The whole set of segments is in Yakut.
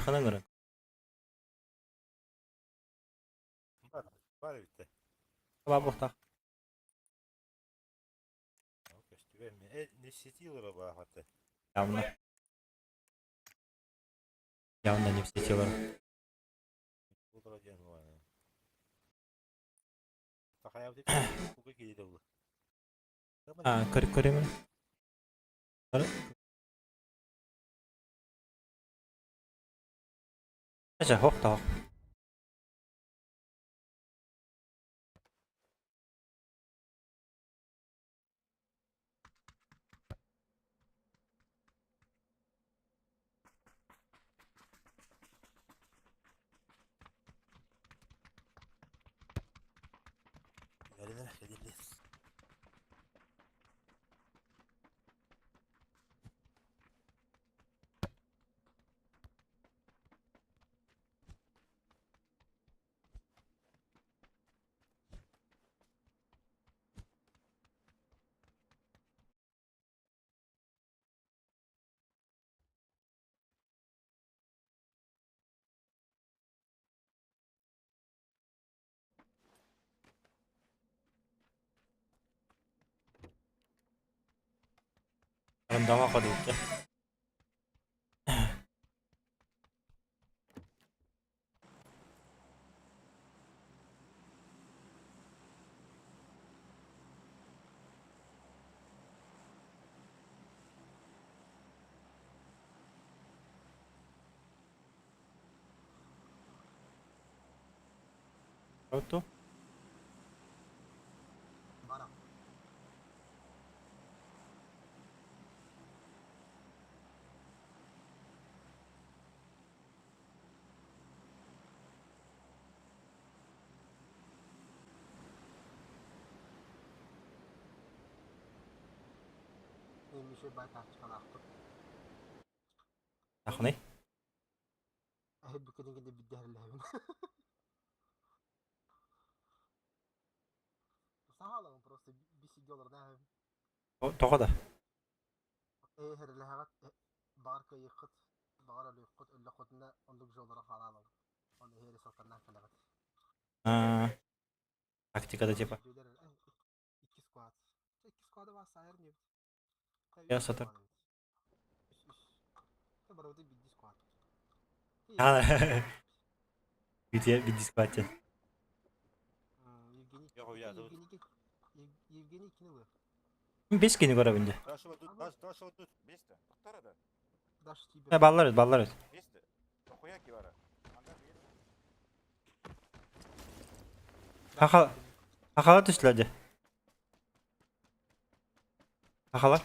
Ханан көрөн? Бар эбит. Баар буолтаах. Көстүбэ не сетилара баахата. Явно. Явно не в сетилара. А, көрүмүн. Ача, хоқ та хоқ. Арындаҕа ходуйда. Otto? Ахны? Тоҕо да? Тактикада типа. Я сатар. Где видисквате? Бес кини көрөбүн дии. Баллар эт, баллар эт. Хахала, хахала түстүлэр дии. Хахала.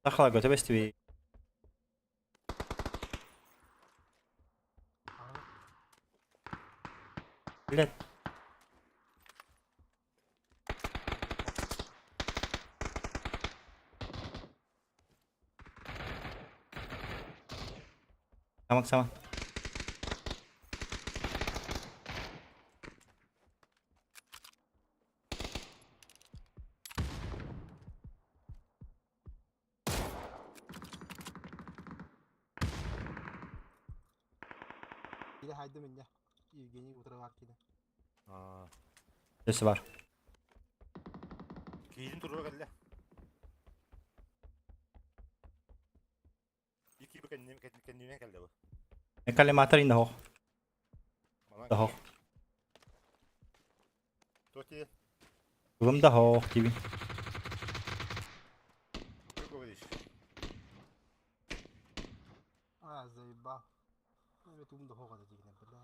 Хахала көтө бэстибий. Блядь. Самак сама. Өссө бар. Киһитин туруга кэллэ. Икки кэнним кэннинэн кэллэ бу. Коллиматор инде хоқ. Да хоқ. Тоти. Тугум да хоқ тиби. А, заебал. Ну, это ум да хоға да дегенен, бля.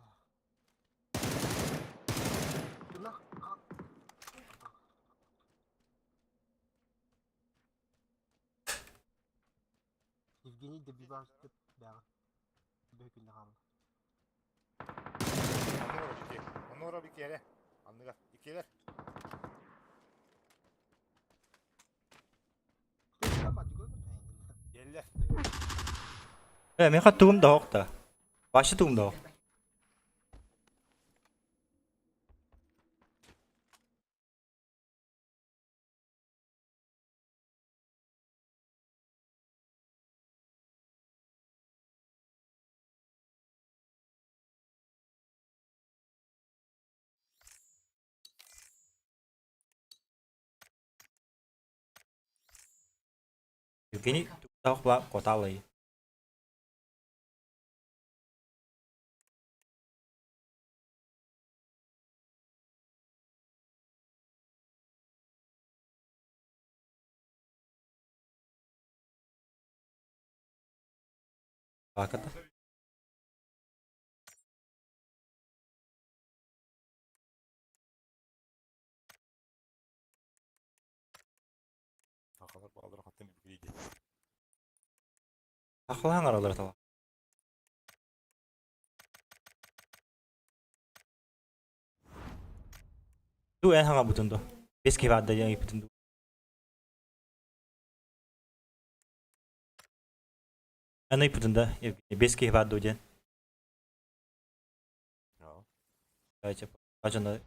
Евгений добивался бэҕэ бөһүкүннэ хаалла. Онора бикиэрэ. Анныга иккилэр. Geller. Э, мин тугум да хоқ да. Вообще тугум да хоқ. Евгений туох ба коталый. Баката. Сахалар бааллара хантан билбит дии. Ахлаан аралар тала. Ту эн хаҥа бутун ду. Бес киһи баада диэн ыйыппытын ду. Эн ыйыппытын да, Евгений, бес киһи баар дуо диэн. Аа. Давайте, дьоно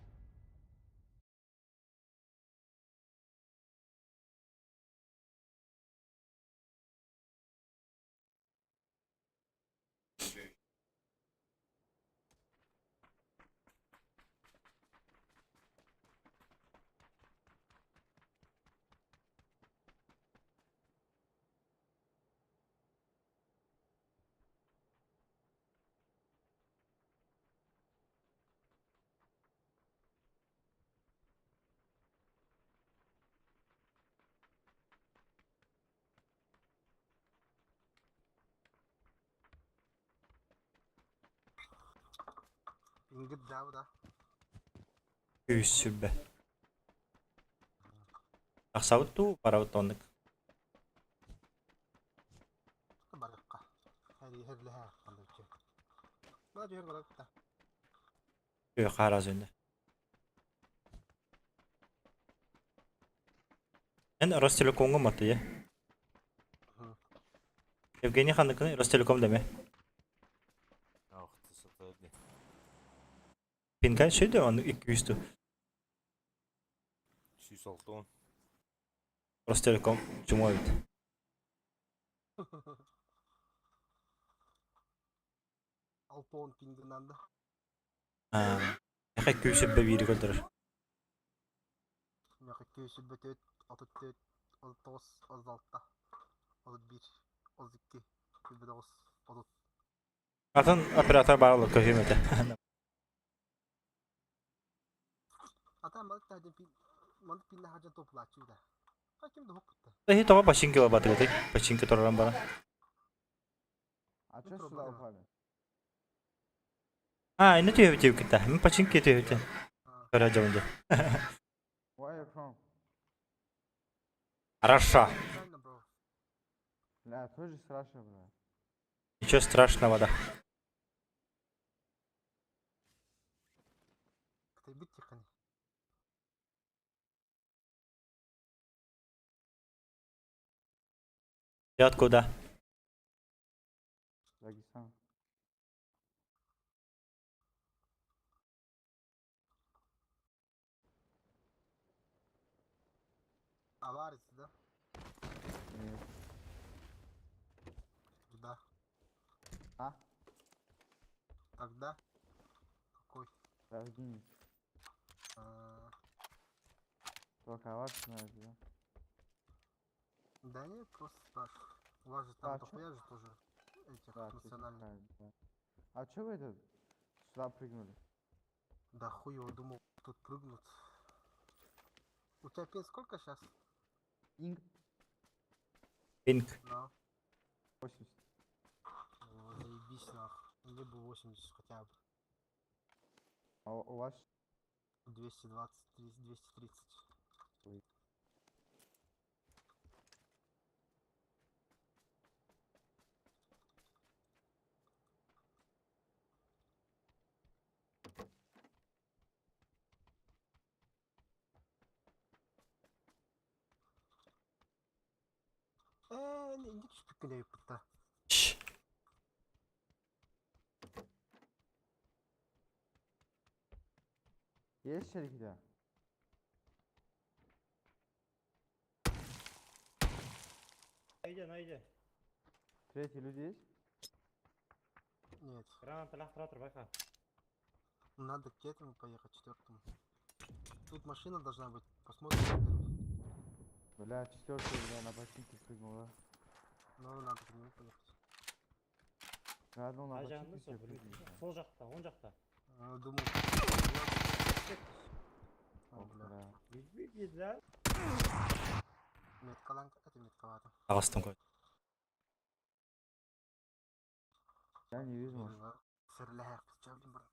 Ингит даа да. Күүс сүрбэ. Тахсабыт дуу, барабыт оннук. Барыкка. Хәри хәрләһә калдырчы. Бара түһэр барабыт да. Күү хаара сүннэ. Эн Ростелекомҥа матыйа. Евгений ханныкыный Ростелеком дeme. Ах, ты сатады. Пинка шүйді, оны 200 106. Ростелеком чума эбит. 60 пингынан да. Эхэ күүсүббэ биири көрдөрөр. Миэхэ 224, 34, 39, 36, 31, 32, 29, 30. Атын оператор баар олор көһүм этэ. Ата маннык таһдьан пин маннык пиннэ хаджан топулааччы да. Ким да хоппутта. Эһи тоҕо починки ылбатыгытый? Починки тураран баран. А чё сюда упали? А, инна түһэбит диэбиккит Мин починки түһэбит. Көрө дьон дьэ. Where are you from? Хорошо. Правильно, бро. Бля, тоже с Russia, бля. Ничего страшного, да. Кытайбыт тихони. Ты откуда? Дагестан. Аварец, да? Нет. Тогда. А? Тогда. Какой? Рожденец. А, Только аварцы знаете, да? Да не, просто спрашиваю. У вас же там А, чё? дохуя же тоже этих Да, ты национальных. правильно, да. А чё вы это сюда прыгнули? Да хуй его думал, тут прыгнут. У тебя пин сколько сейчас? Инг Пинг. Ну. 80. О, заебись нахуй. Мне бы 80 хотя бы. А у вас 220, 230. Ой. Э, не түспүккүн Шш. Есть шарики, да? Найди, найди. Третий люди есть? Нет. Граната Надо к этому поехать, четвертому. Тут машина должна быть. Посмотрим первый. Бля, четвертый, бля, на ботинки прыгнул, да? Ну, надо к нему поехать. Да, ну Қай надо жағында чипить, сол я прыгну. Сол жақта, оң жақта. Ну, думаю. О, Ох, бля. бля. Бүйтіп да. Меткалан, это меткалатым. Таҕыстым кой. Я не вижу, может. Серләх, чабдым бар.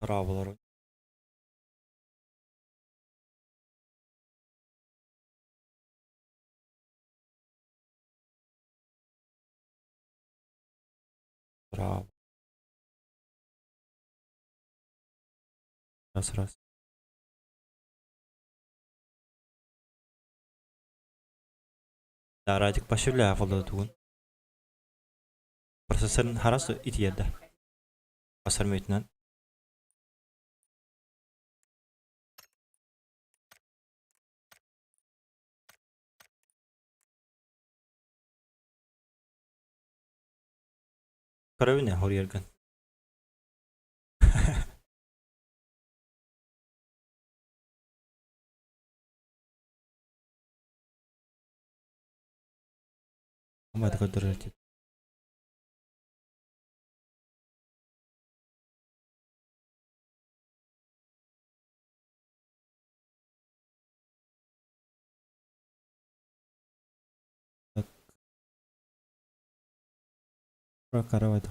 Браво. Браво. Раз, раз. Да, Радик пашевля фолда тугун. Процессорын харас итиерде. Басар мүйтінен. Көрөбүн ээ, хоруйаргын. Ама көрдөрөр Каравай.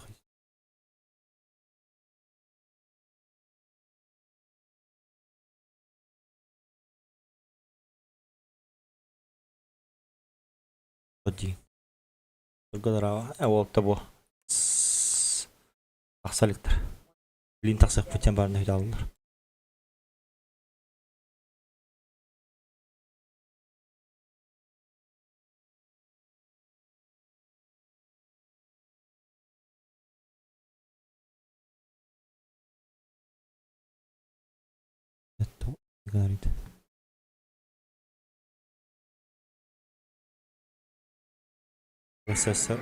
Оди. Тургалара ол табу. Тахсалыктар. Билин тахсак путен барны хүдалылар. Говорит. Процессор.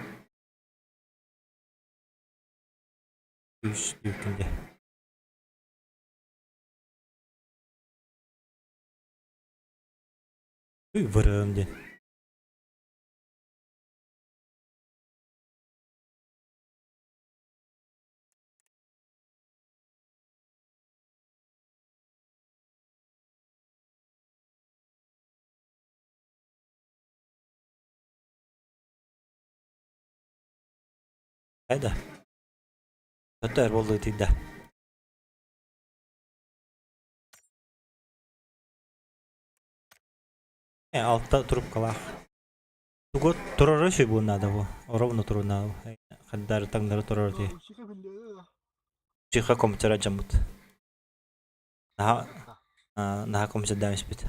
Үс юкинде. Уй вырым ден. Айда. Өтөр болду тигде. Алтта туруп калах. Тугу турору шүй бу надо бу. Ровно туру надо. Хаддар таңдары турор ти. Чиха компьютера жамут. Наха наха компьютер дамиш бит.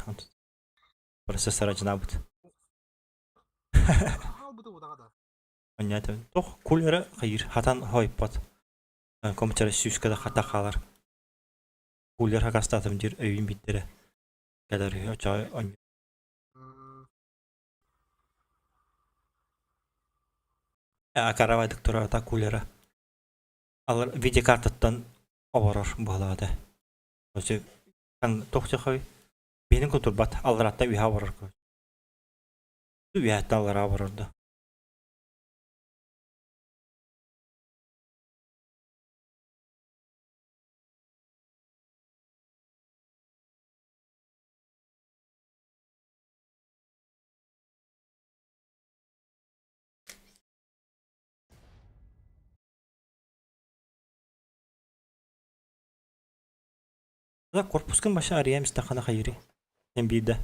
Процессор жнабут. Понятно. Тох кулера хайыр хатан хойпот. Компьютер сүүскада хата халар. Кулер хакастатым дир өйүн биттере. Кадар очой он. Акаравайдык тура та кулера. Алар видеокартаттан оборор буолаада. Ose kan тохча хой. Бенин кутурбат алларатта үһа оборор көр. Үһә аллара оборорду. Да корпускын баша арыйам истахана хайыри. Hem bir de.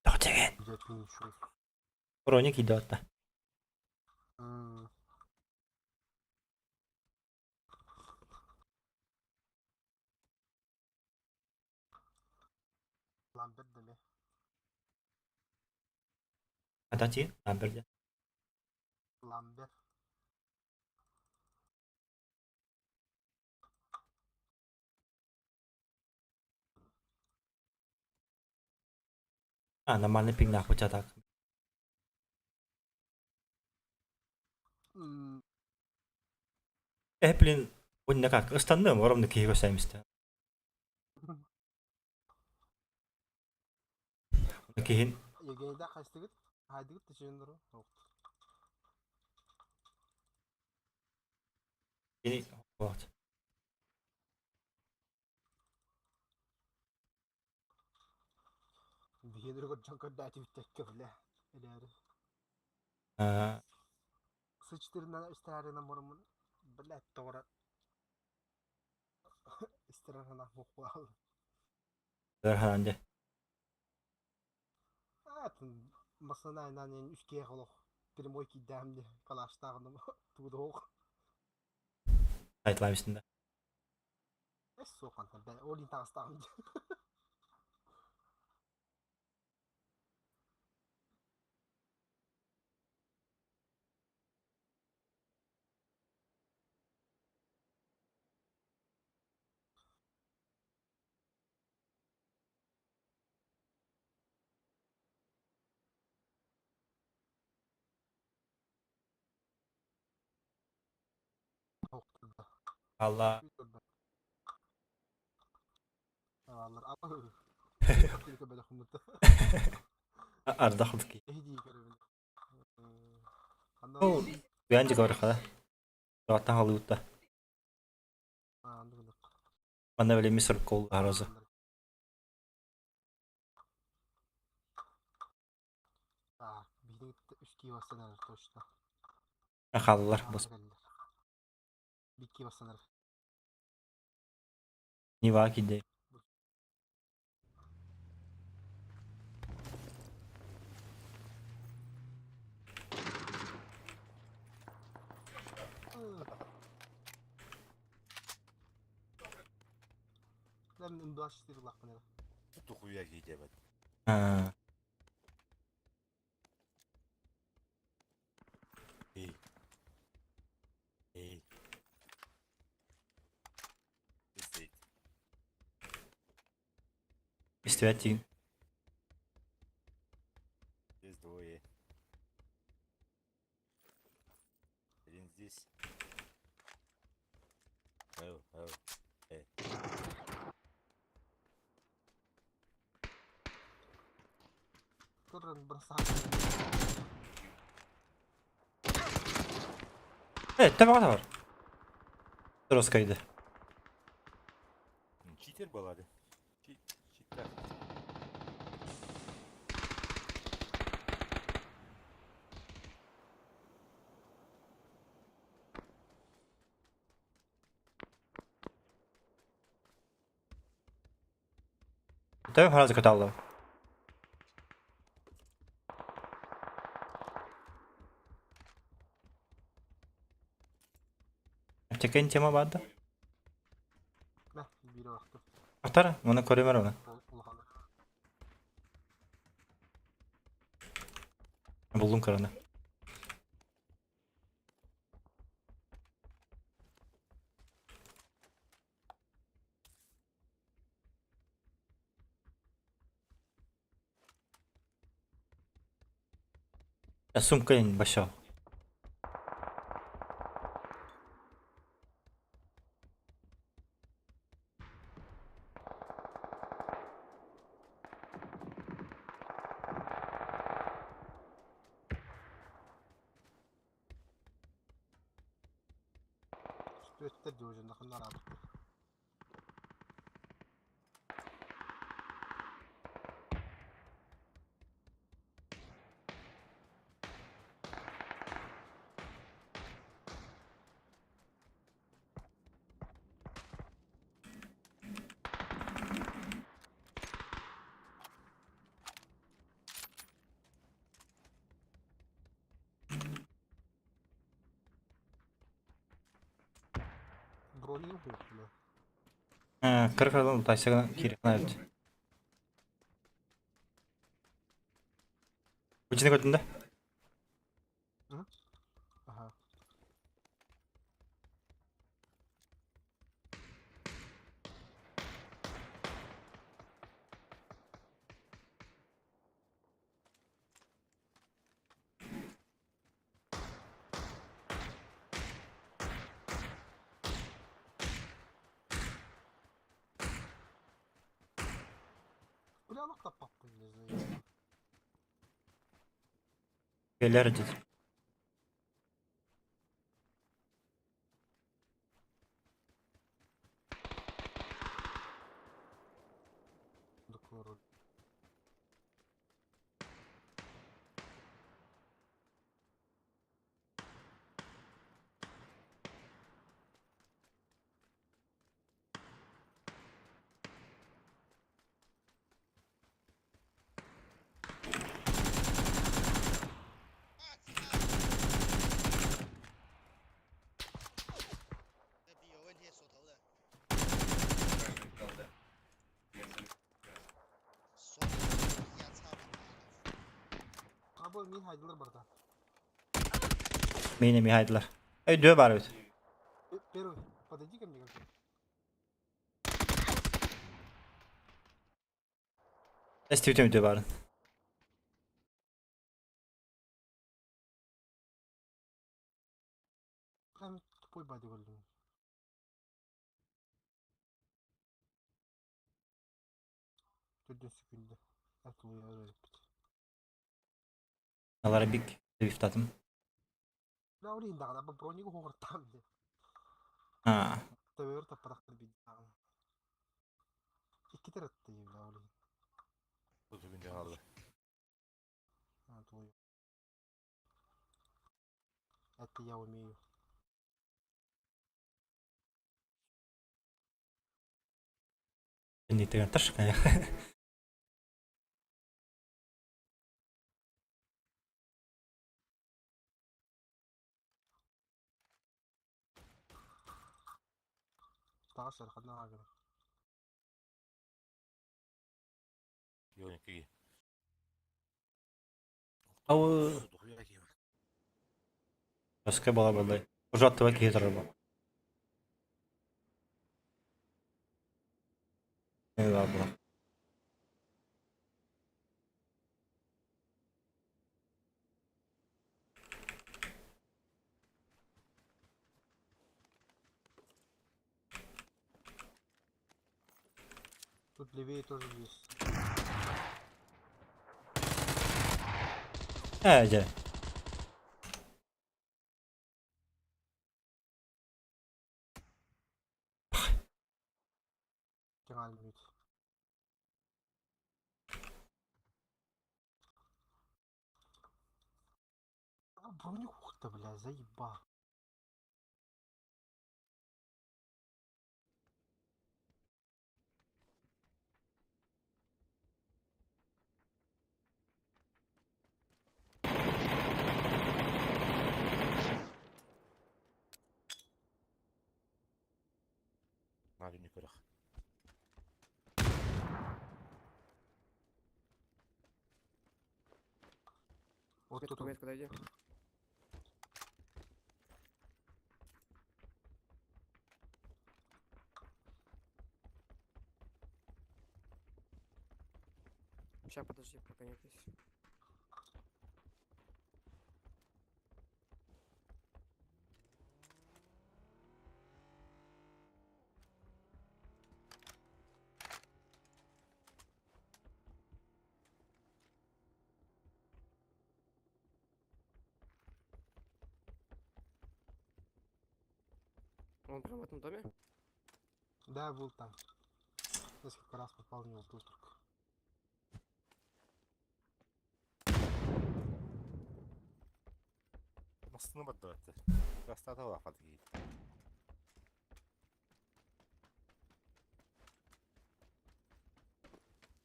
Тоқтеген. Броник идет. Атати, Ламберде. Ламбер. А, нормальный пинг нахуй тебя так. Блин, он как, остальным ровно киего саймиста. Киһин. Евгенийда хайстыгыт? Хайдыгыт теченнеру. Кини вот. Биһиэнэр көрдьон көрдөөтүбүттэккэ бile. Элээри. Аа, Сычтырынан истэрарынан мурумун блядь тоҕора истэрарынан буквал. Өрхаан дьэ. Атын масанайнан эн үскээх олох прямой киирдээм де калаштааҕыным туудоох. Сайтлаабыстын да. Эс суохантан бэ ол ин таҕыстааҕым де. Алла. Ардах ки. Ол Бянжи көрөхө. Туаттан халыытта. Манна били мисыр кол аразы. Хааллар бос. Нива киде. Тухуя киидебет. Аа. Эй. Эй. Истейт. Истибэт тиин. Здесь двое. Один здесь. Эл, эл, э. Э, табаҕа бар. Роскайды. Читер балады. Читер. Төбөм харазы көталла. Чекен тема бар да? Атара, оны көрөмөр оны. Булдум көрөне. Сумка большая. Кыркырдан тайсыгынан киирэн эбит. Учини көрдүн да? Кэлэр дии. Бу мин хайдылар барда. Миин эмиэ хайдылар. Өйдүө баар эбит. Первый, подойди ко мне как Эстибитим өйдүө баарын. Прям тупой бади көрдүм. Төрдүн секунда. Атылыйар эбит. Алара бик свифтатым. Да, ол иһин даҕаны бронига хугуртаам диye. Аа. Төбөр таппатахтар биир Икки таратты бля ол иһин. Тут бүгүн дьаһаллы. А, твою. Это я умею. Инниттэн таш Таҕас эрхадна аагын. Йоникки. Ау. Баска бола болай. Уже аттыба киһи турар бу. Бу. Тут левее тоже есть. Ээ, дьэ. Кеҥаалбыт. Броник ухта, бля, заебал. Надо көрөх. Вот Метку, тут он. метку дойди. Сейчас, подожди, пока нет здесь. Он прям в этом доме? Да, был там. Несколько раз попал в него был только. Массыны бардыбатты. Растата улафат кии.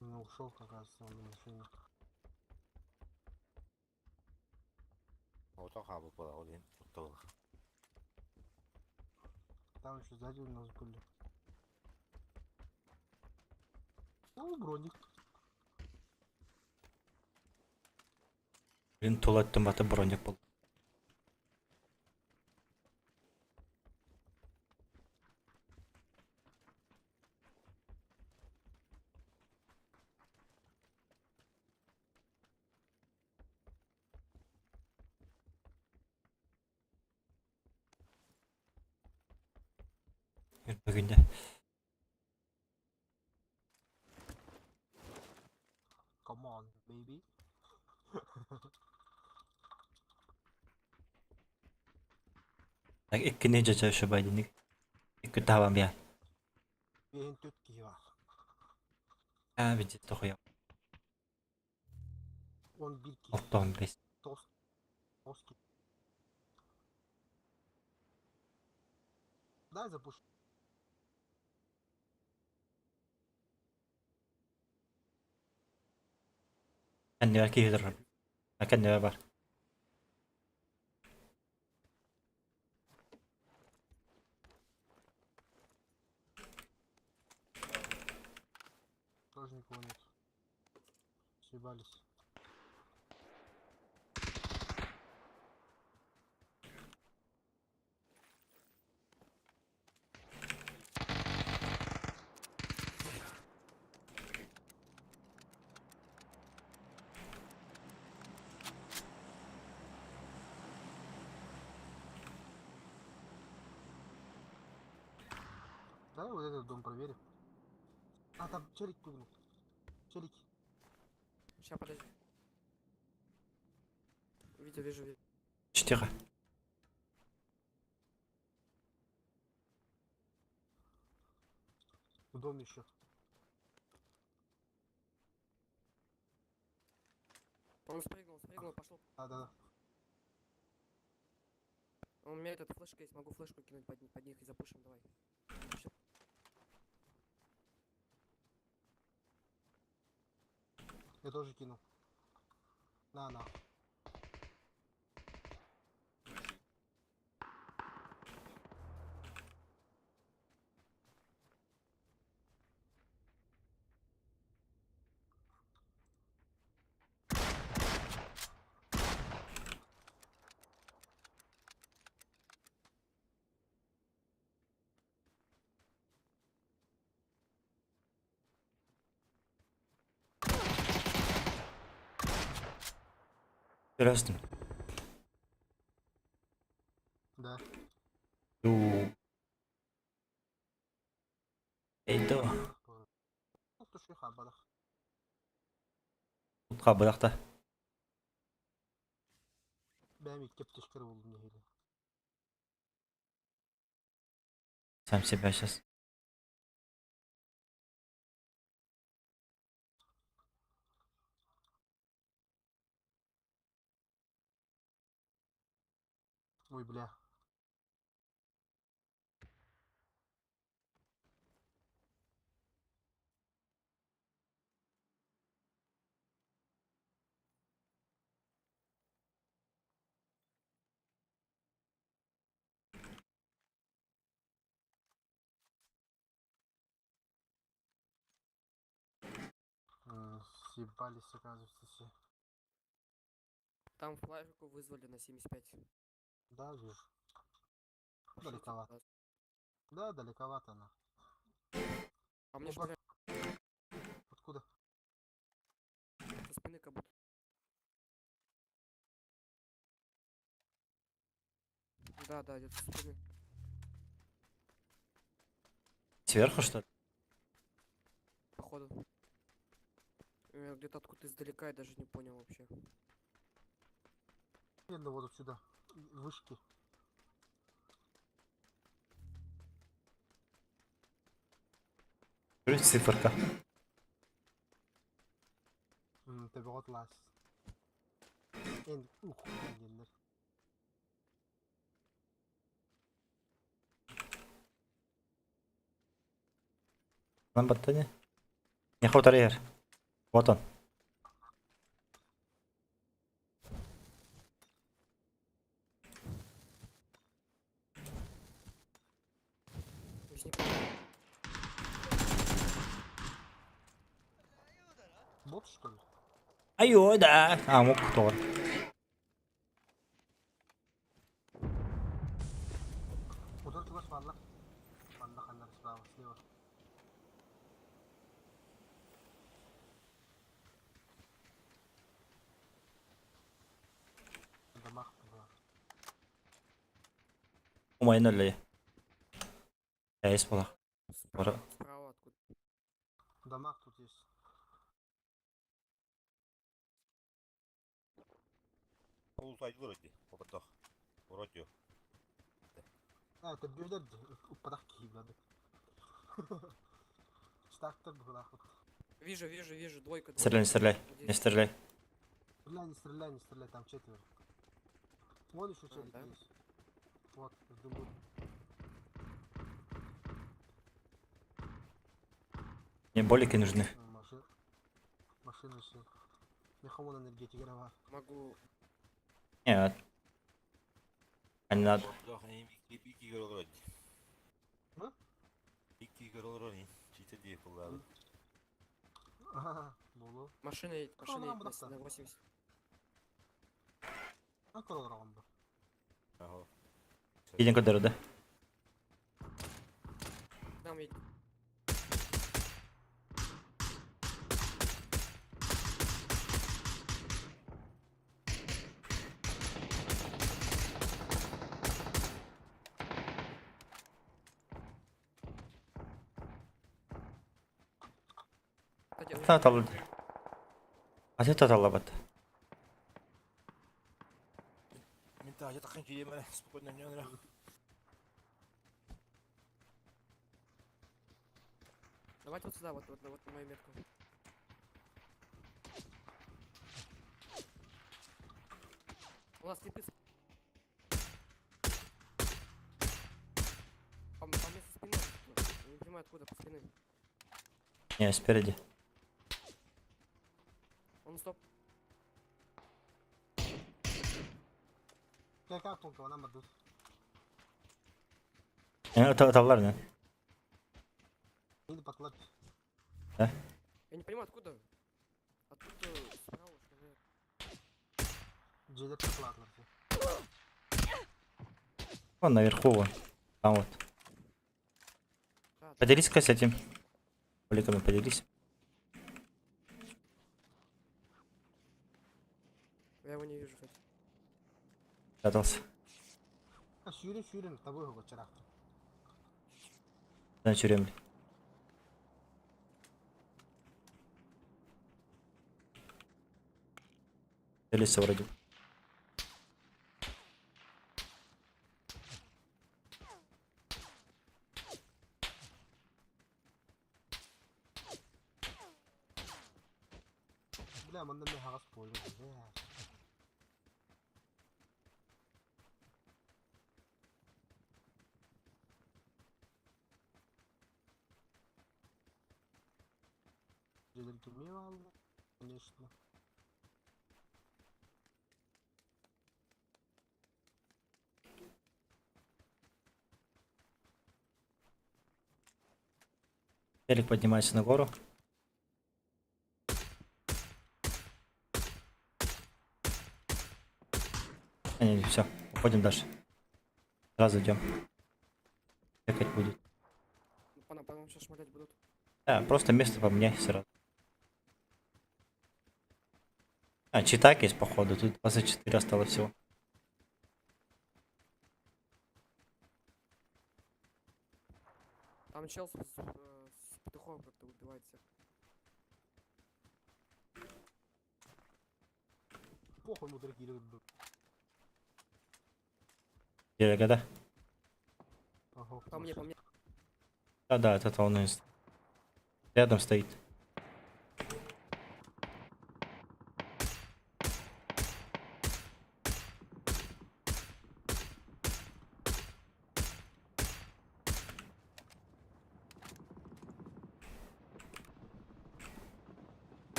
Он ушел как раз он на машине. Ото хаабы була ол иһин туттабыл. Там еще сзади у нас были. О, броник. Блин, тула өттүн баты броник бол. Бүгүндэ. Come on, baby. Так иккини дьэ шубайдиник. Икки таабам я. Биэһин түт киһи бар. Аа види тохуя. 11 киһи. Оттон бес. Тоҕус. Тоҕус киһи. Дай запуш. Кэннибэр киһи турар. Кэннибэр бар. Тоже никого нет. Съебались. Давай вот этот дом проверим. А, там челик прыгнул. Челик. Сейчас, подожди. Видео, вижу, вижу. Тихо. В доме еще. Он спрыгнул, спрыгнул, пошел. Да, да, да. У меня этот флешка есть, могу флешку кинуть под них и запушим, давай. Ща. Я тоже кину. На, на. Здравствуй. Да. Эй, до. Ух ты, хабадах. Хабадах-та. Бәм икки птичкер булдым нехиле. Сам себя сейчас. Ой, бля. Съебались, оказывается, все. Там флайерку вызвали на 75. Да, вижу. Пошлите Далековато. туда. Да, далековато она. А мне ж Опа. бля, Откуда? со спины как будто. Да, да, где-то со спины. Сверху, что ли? Походу. Где-то откуда-то издалека я даже не понял вообще. Примерно вот отсюда. Вышки. Циферка. Табиғат лас. Эн ух дегеннер. Нам баттане. Не хватает. Вот он. Возник. Бот, что ли? Айо, да. А, мог кто. Вот это ваш ванна. Ванна ханнар справа, слева. В домах была. Умайын өлі. Әйес бола. Справа, Пора. справа откуда. В домах тут есть. Ол сайдылар өтті. Опаттақ. Вроде. А, это бюллер, упадах киевлады. Штактер был вот. Вижу, вижу, вижу, двойка, двойка. Стреляй, не стреляй. Вот Не здесь. стреляй. Стреляй, не стреляй, не стреляй, там четверо. Вон еще А, челик да? есть. Вот, в дыму. Мне болики нужны. Машина. Машина все. Мехамон энергетик бар. Могу. Нет. А не надо. Икки көрөлөр өтті. Ы? Икки көрөлөр өтті. Чите дейіп бұлады. Ага, Болу. Машина едет, машина нам едет братан. на 80. А көрөлөр бу. Ага. Идем куда да? К нам едет. Кстати, Та таллы. А ты таллабат. Мин таһырдьа таххан киириэм эрэ, спокойно эмньэн эрэ. Давайте вот сюда, вот, вот, вот на мою метку. У нас типы... По мне со спины откуда. Я не понимаю, откуда, по спины. Не, спереди. Он стоп. Кэ пунка онан бардыр. Таллар не? Или батлар. Я не понимаю, откуда. Откуда справа, что ли? Дьиэлэр татлаатылар. Вон наверху вон. Там вот. Да, да. Поделись-ка с этим. Уликами поделись. Я его не вижу, кстати. Прятался. Сүүрүн сүүрүн табы чараахтар. На тюремле. Делится вроде. Бля, манна мен хаҕас буолуом. Дьиэлэр кимиэ бааллар, конечно. Телек поднимается на гору. А, не, все, уходим дальше. Сразу идем. Ехать будет. По нам сейчас шмалять будут. Да, просто место поменяй сразу. А, читак есть, походу. Тут 24 осталось всего. Там чел с петухом как-то убивает всех. Похуй мудрый киирбит. Телега, да? Ага. По мне, по мне. Да, это он и рядом стоит.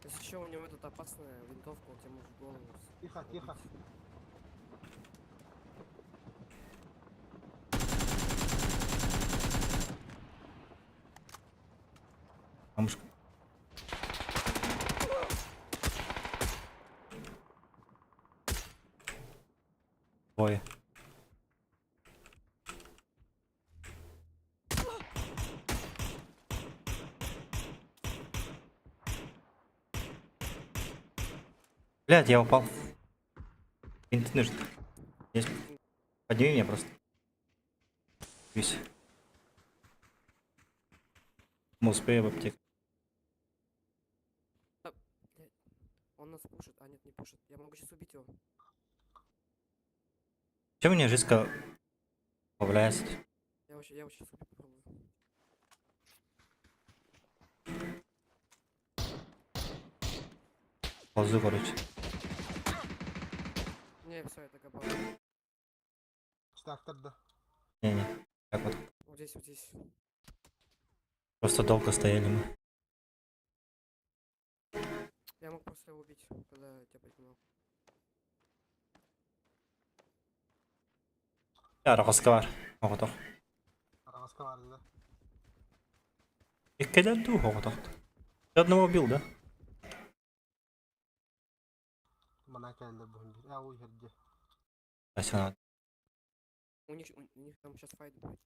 Если еще у него этот опасная винтовка, он тебе может в голову. Тихо, тихо. убить. Камушка. Двое. Блядь, я упал. Бинты нужны. Есть. Подними меня просто. Вись. Мы успеем в аптеку. Он нас пушит. А нет, не пушит. Я могу сейчас убить его. Чем мне жестко появляется? Я его сейчас убью, попробую. Ползу, короче. Не, все, это габа. Читактар да. Не-не. Так вот. Вот здесь, вот здесь. Просто долго стояли мы. Я мог просто его убить, когда я тебя поднимал. Я бар. Оҕотох. Араҕаска баар да. Иккилэр дуу оҕотох. Ты одного убил, да? Мана кэллэ буһун. Ээ, ой, herде. Спасибо. У них там сейчас файт будет.